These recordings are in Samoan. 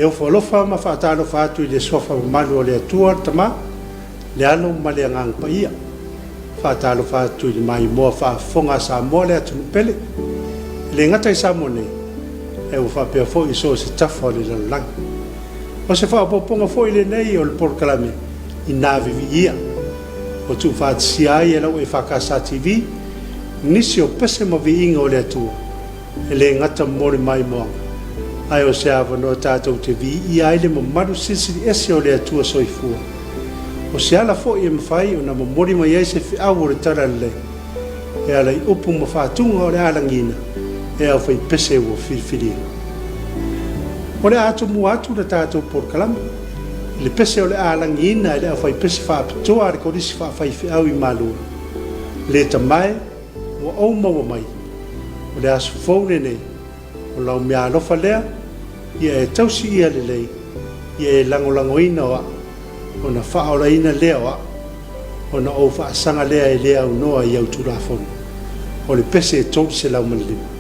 E ofo alofa ma faatalofa atu i le suafa mamalu o le Atua le Tama, le Alo ma le Agaga Paia. Faatalofa atu i le maimoa faafofoga a Samoa le atunuu pele. E le gata i Samoa nei, ae ua faapea foi i so o se tafa o le lalolagi. O se faaopoopoga foi lenei o le polokalame Inā Viviia, ua tuufaatasia ai e lau EFKS TV nisi o pese ma viiga o le Atua e le gata mo le maimoaga, ae o se avanoa tatou te viia ai le mamalu silisili ese o le Atua Soifua. O se ala foi e mafai ona momoli mai ai se feau o le Talalelei e ala i upu ma faatuga o le a lagiina e aufaipese ua filifilia. O le a atomua atu le tatou polokalame i le pese o le a lagiina e le aufaipese faapitoa a le Kolisi Faafaifeau i Malua, Le Tamae Ua Ou Maua Mai, o le aso fou lenei, o lau meaalofa lea, ia e tausi ia lelei, ia e lagolagoina o a'u, ona faaolaina lea o a'u, ona ou faasaga lea e le aunoa i au Tulafono. O le pese 305.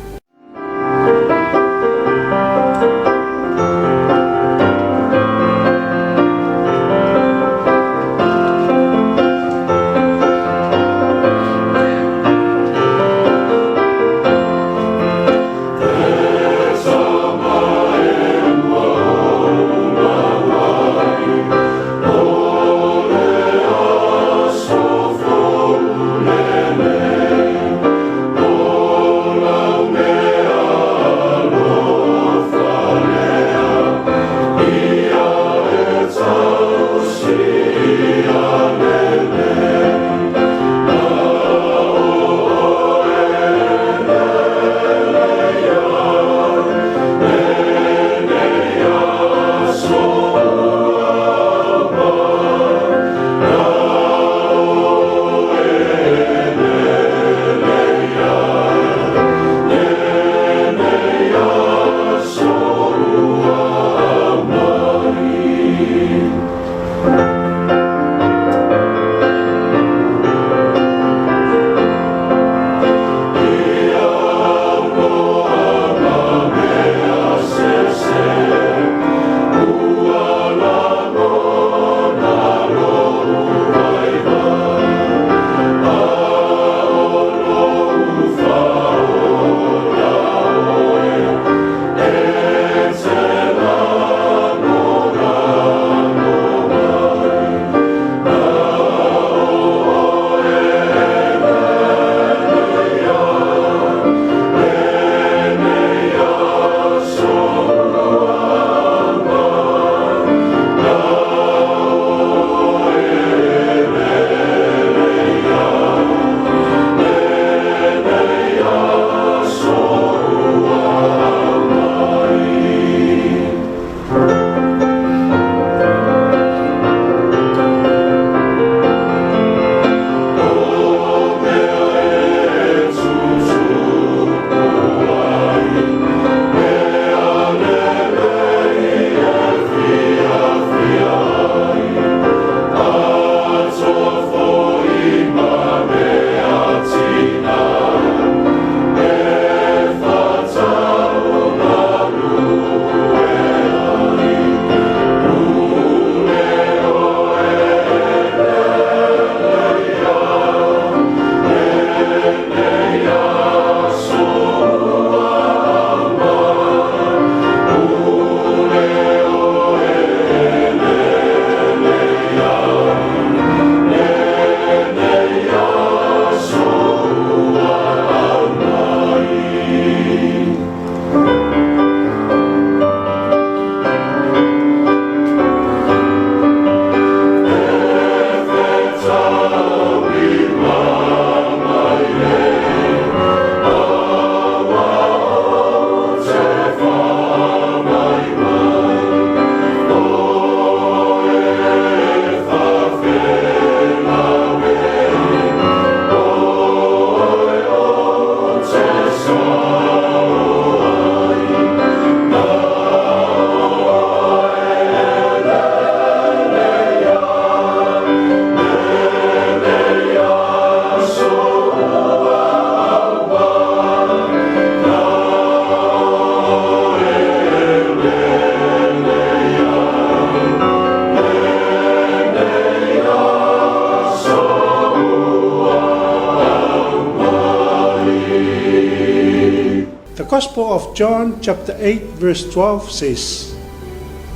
Gospel of John, chapter 8, verse 12 says,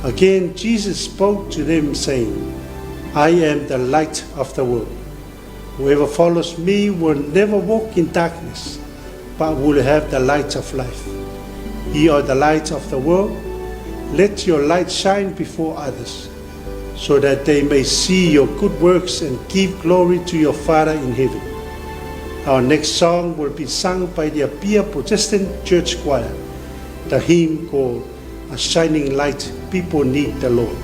Again Jesus spoke to them, saying, I am the light of the world. Whoever follows me will never walk in darkness, but will have the light of life. Ye are the light of the world. Let your light shine before others, so that they may see your good works and give glory to your Father in heaven. Our next song will be sung by the Apia Protestant Church Choir, the hymn called A Shining Light, People Need the Lord.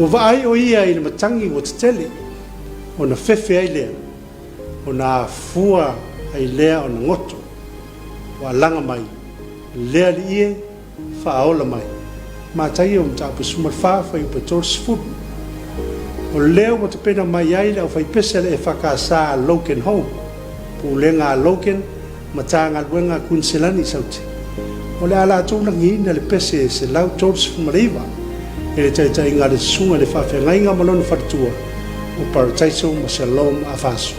Ua vaai ʻo ia i le matagi ua tetele, ona fefe ai lea, ona afua ai lea ona goto, ua alaga mai, Le Alii e, faaola mai. Mataio Mataupu 14, fuaiupu 30. O lea ua tapena mai ai le aufaipese a le EFKS a Logan Home, Pulega a Logan, Matagaluega a Kuiniselani i Saute. O le a latou lagiina le pese e 139 e le taitaiga a le Susuga i le Faafeagaiga ma lona faletua o Parataiso ma Shalom Afaso.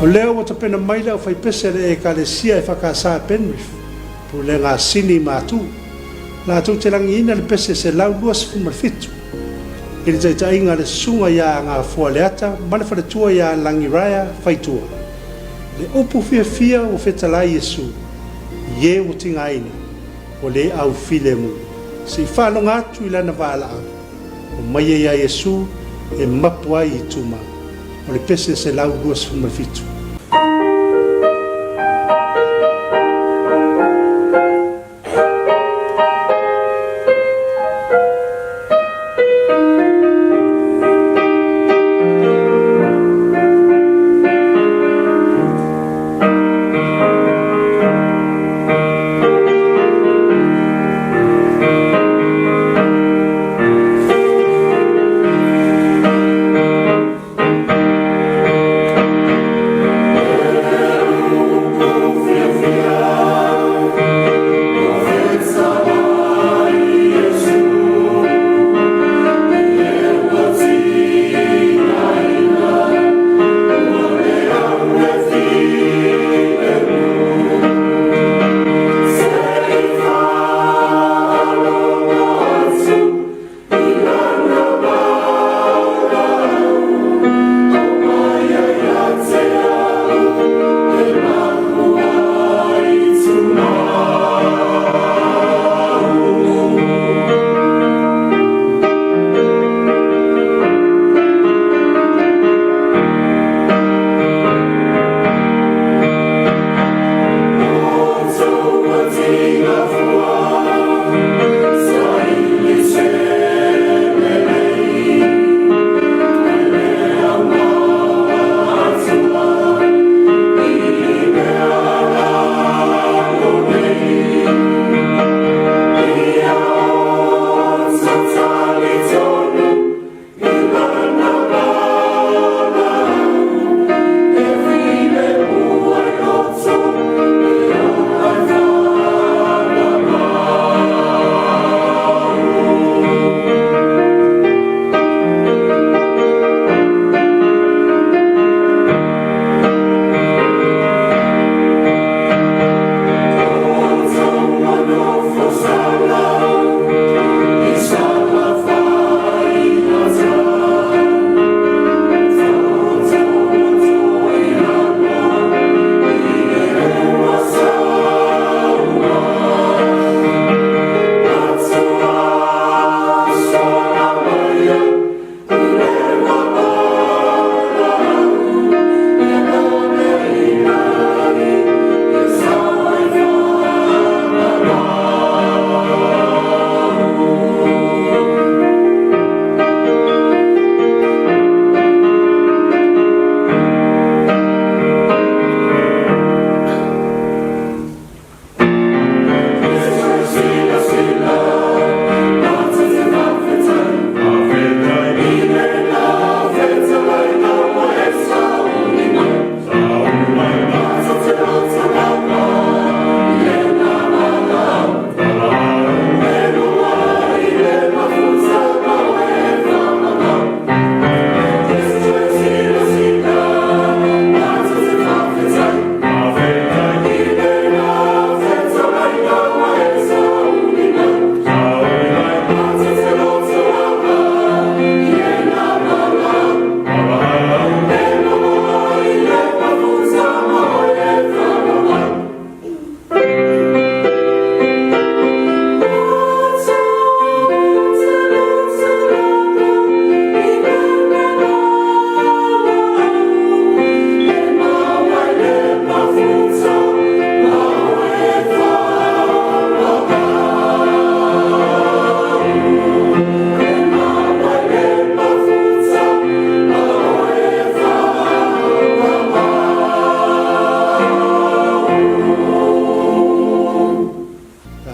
O lea ua tapena mai le aufaipese a le Ekalesia EFKS a Penrith, Pulega a Sini i Matu, latou te lagiina le pese 127 i le taitaiga a le Susuga ia Agafoa Leata ma le faletua ia Lagiraia Faitua. Le upu fiafia ua fetalai Iesu i e ua tigaina, ua le aufilemu. Se i faaloga atu i lana valaau, Omaia ia Iesu e mapu ai i tuma. O le pese 127.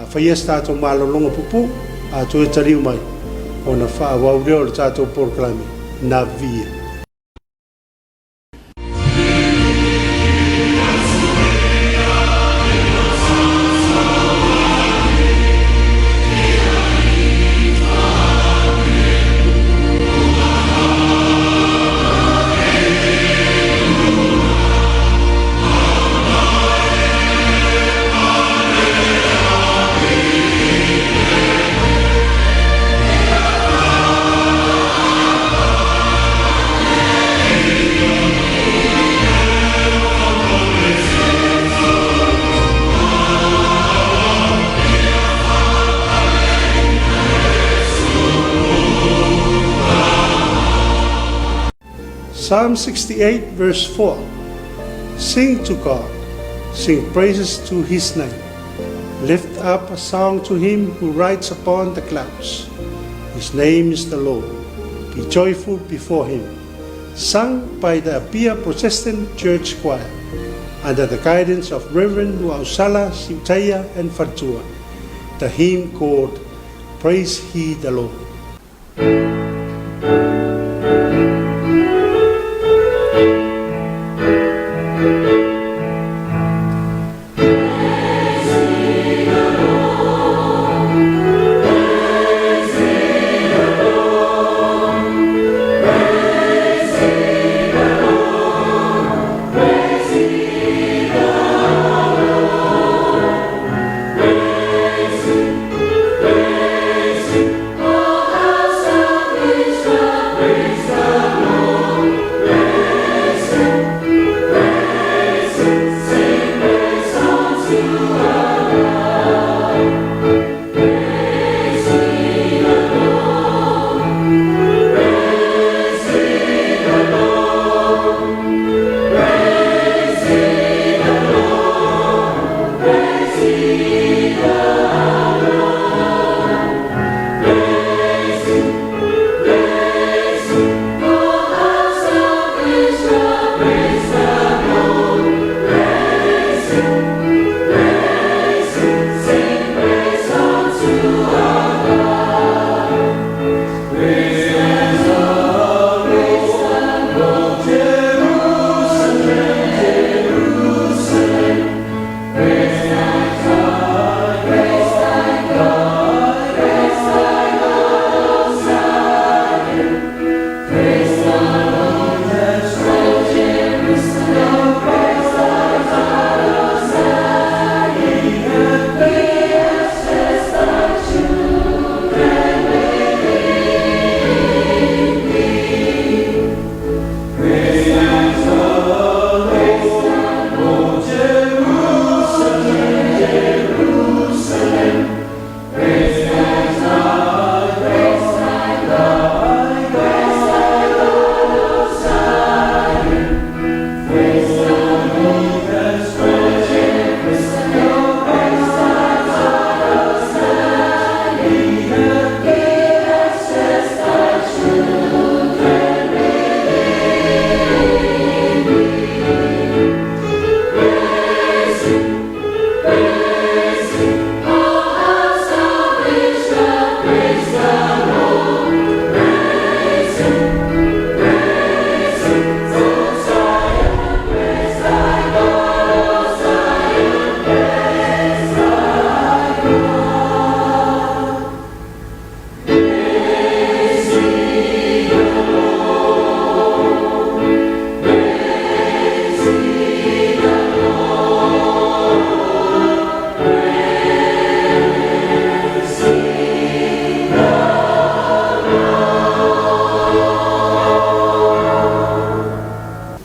A faia se tatou malologa pupuu, a toe taliu mai, ona faaauau lea o le tatou polokalame. Na viia. Psalm 68 verse 4, Sing to God, sing praises to his name. Lift up a song to him who rides upon the clouds. His name is the Lord. Be joyful before him. Sung by the Apia Protestant Church Choir under the guidance of Reverend Nuuausala Siutaia and Fatua, the hymn called Praise He the Lord.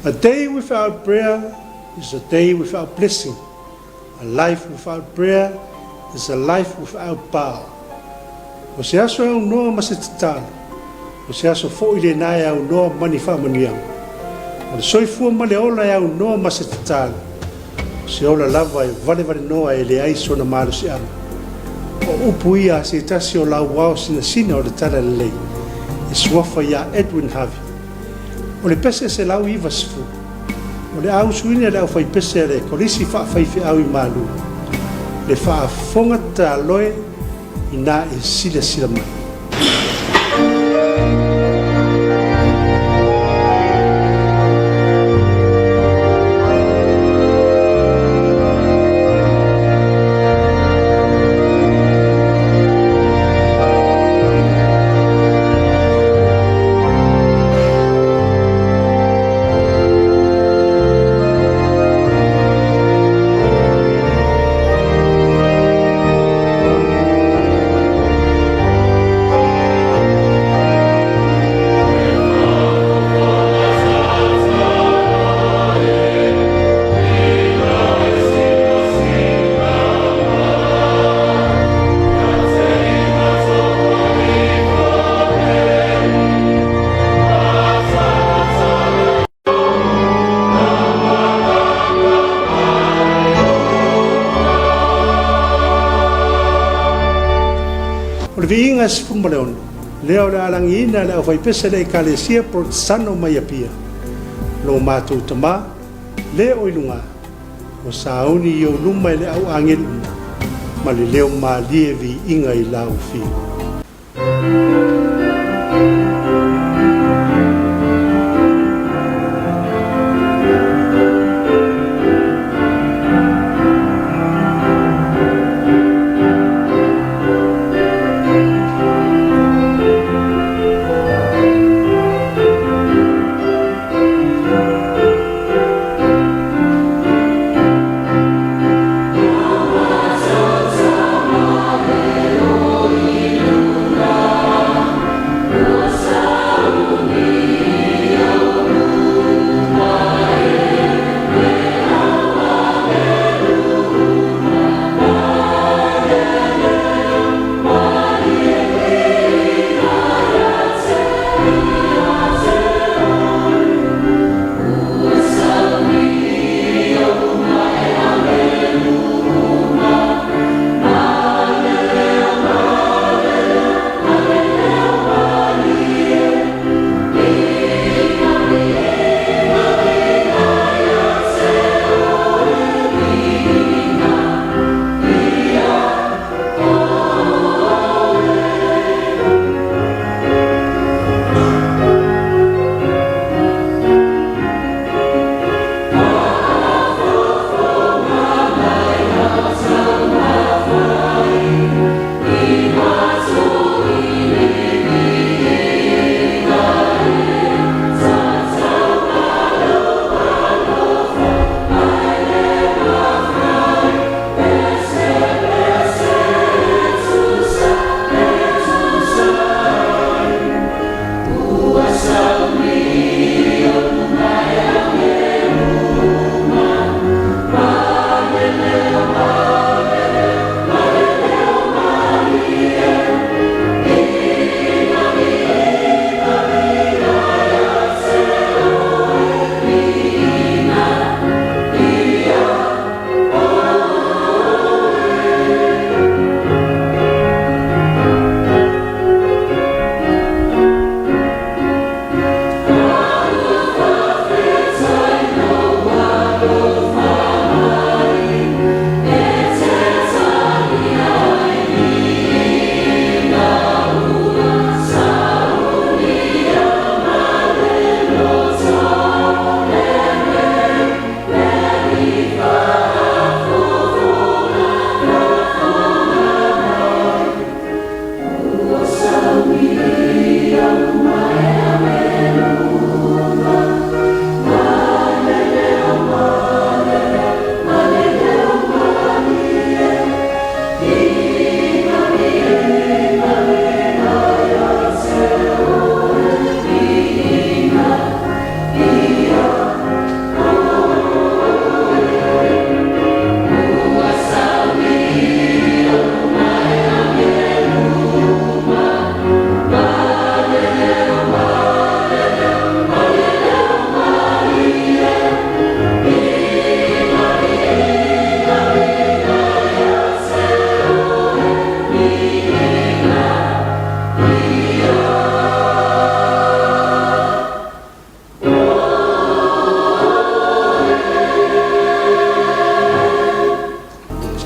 A day without prayer is a day without blessing. A life without prayer is a life without power. O se aso e aunoa ma se tatalo, o se aso foi lenā e aunoa ma ni faamanuiaga. O le soifua ma le ola e aunoa ma se tatalo, o se ola lava e valevalenoa e leai sona malosiaga. O upu ia a se tasi o lauao sinasina o le Talalelei, e suafa iā Edwin Harvey. O le pese 190, o le a usuina e le aufaipese a le Kolisi Faafaifeau i Malua, le faafofoga tatalo e inā e silasila mai. viiga e 16, lea o le a alagiina e le aufaipese a le Ekalesia Polotesano mai Apia, Lo matou Tama, le o i luga, ua sauni i ou luma e le au agelu uma, ma le leo malie viiga i lau afio.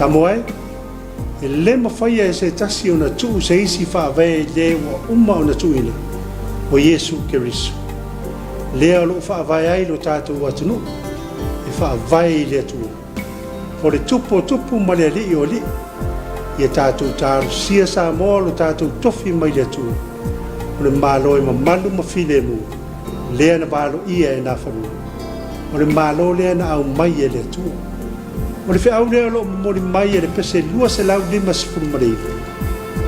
Samoa e, e le mafaia e se tasi ona tuu se isi faavae i le ua uma ona tuuina, o Iesu Keriso. Lea o lo o faavae ai lo tatou atunuu, e faavae i le Atua. O le Tupu o tupu ma le Alii o alii. Ia tatou talosia Samoa o lo tatou tofi mai le Atua. O le Malo e mamalu ma filemu, lea na valoia e Nafanua. O le Malo lea na aumai e le Atua. O le feau lea o lo o momoli mai e le pese 259,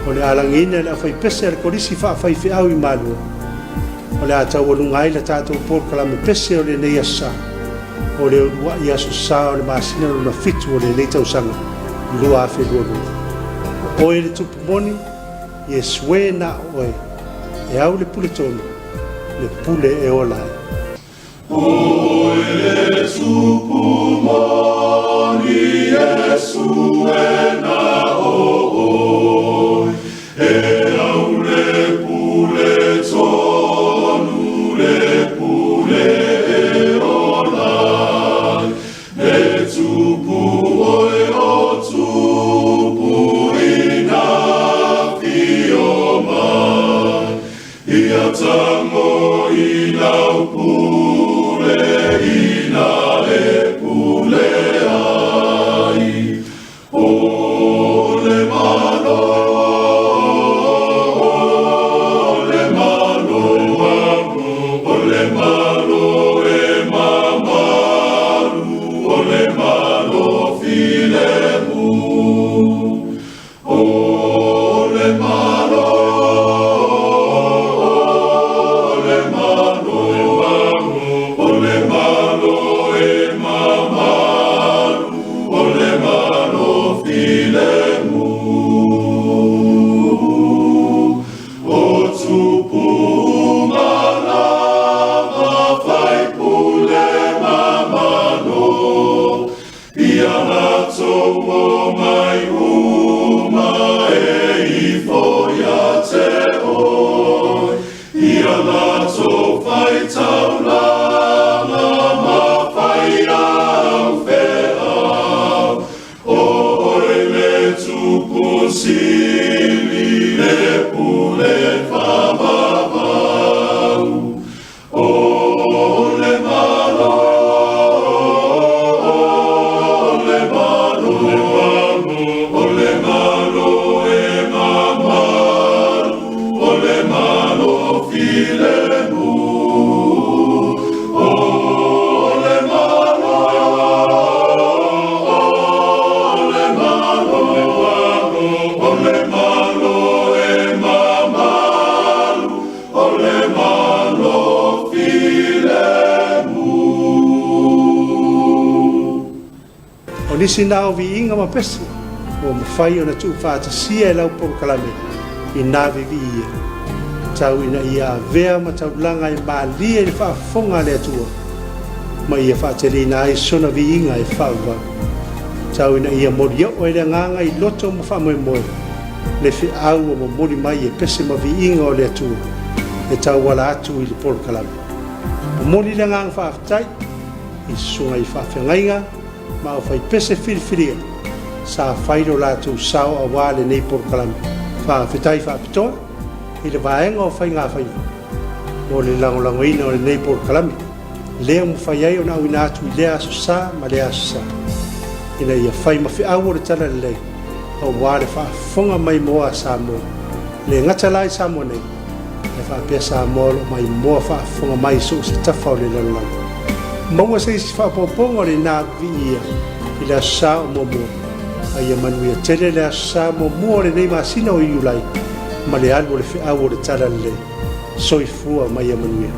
o le alagiina e le aufaipese a le Kolisi Faafaifeau i Malua, o le a taualuga ai le tatou polokalame pese o lenei aso Sa, o le uluai aso Sa o le masina lona fitu o lenei tausaga 2022. O oe le Tupu moni, Iesu e na o oe, e au le pule tonu, le pule e ola ai. O oe le Tupu moni, Iesu e na o oe, e. pule ina e pule ai. O le Malo, o le Malo, o le Malo e mamalu, o le Malo filemu. O le Malo, o le Malo, o le Malo e mamalu, o le Malo filemu. O tupu ma lava faipule ma malo, ia latou omai uma e ifo ia te oe, ia latou faitaulaga ma fai au feau, o oe le Tupu Sili, le pule faavavau. O le Malo, o le Malo, o le Malo e mamalu, o le Malo filemu. O le Malo, o le Malo, o le Malo e mamalu, o le Malo filemu. O nisi na o viiga ma pese ua mafai ona tuufaatasia e lau polokalame i nā viviia tau ina ia avea ma taulaga e malie i le faafofoga a le Atua ma ia faateleina ai sona viiga e faavavau tau ina ia molioo ai le agaga i loto ma faamoemoe le feau ua momoli mai e pese ma viiga o le Atua e tauala atu i le polokalame. Momoli le agaga faafetai i susuga i faafeagaiga ma aufaipese filifilia sa fai lo latou sao auā lenei polokalame. Faafetai faapitoa i le vaega o Faiga Faiva mo le lagolagoina o lenei polokalame lea ua mafai ai ona auina atu i lea aso Sa ma lea aso Sa ina ia fai ma feau o le Talalelei auā le faafofoga maimoa a Samoa, e le gata la i Samoa nei ae faapea Samoa o lo o maimoa faafofoga mai i so o se tafa o le lalolagi. Maua se isi faaopoopoga o lena viia i le aso Sa o muamua, a ia manuia tele le aso Sa muamua o lenei masina o Iulai ma le alu o le feau o le Talalelei. Soifua ma ia manuia.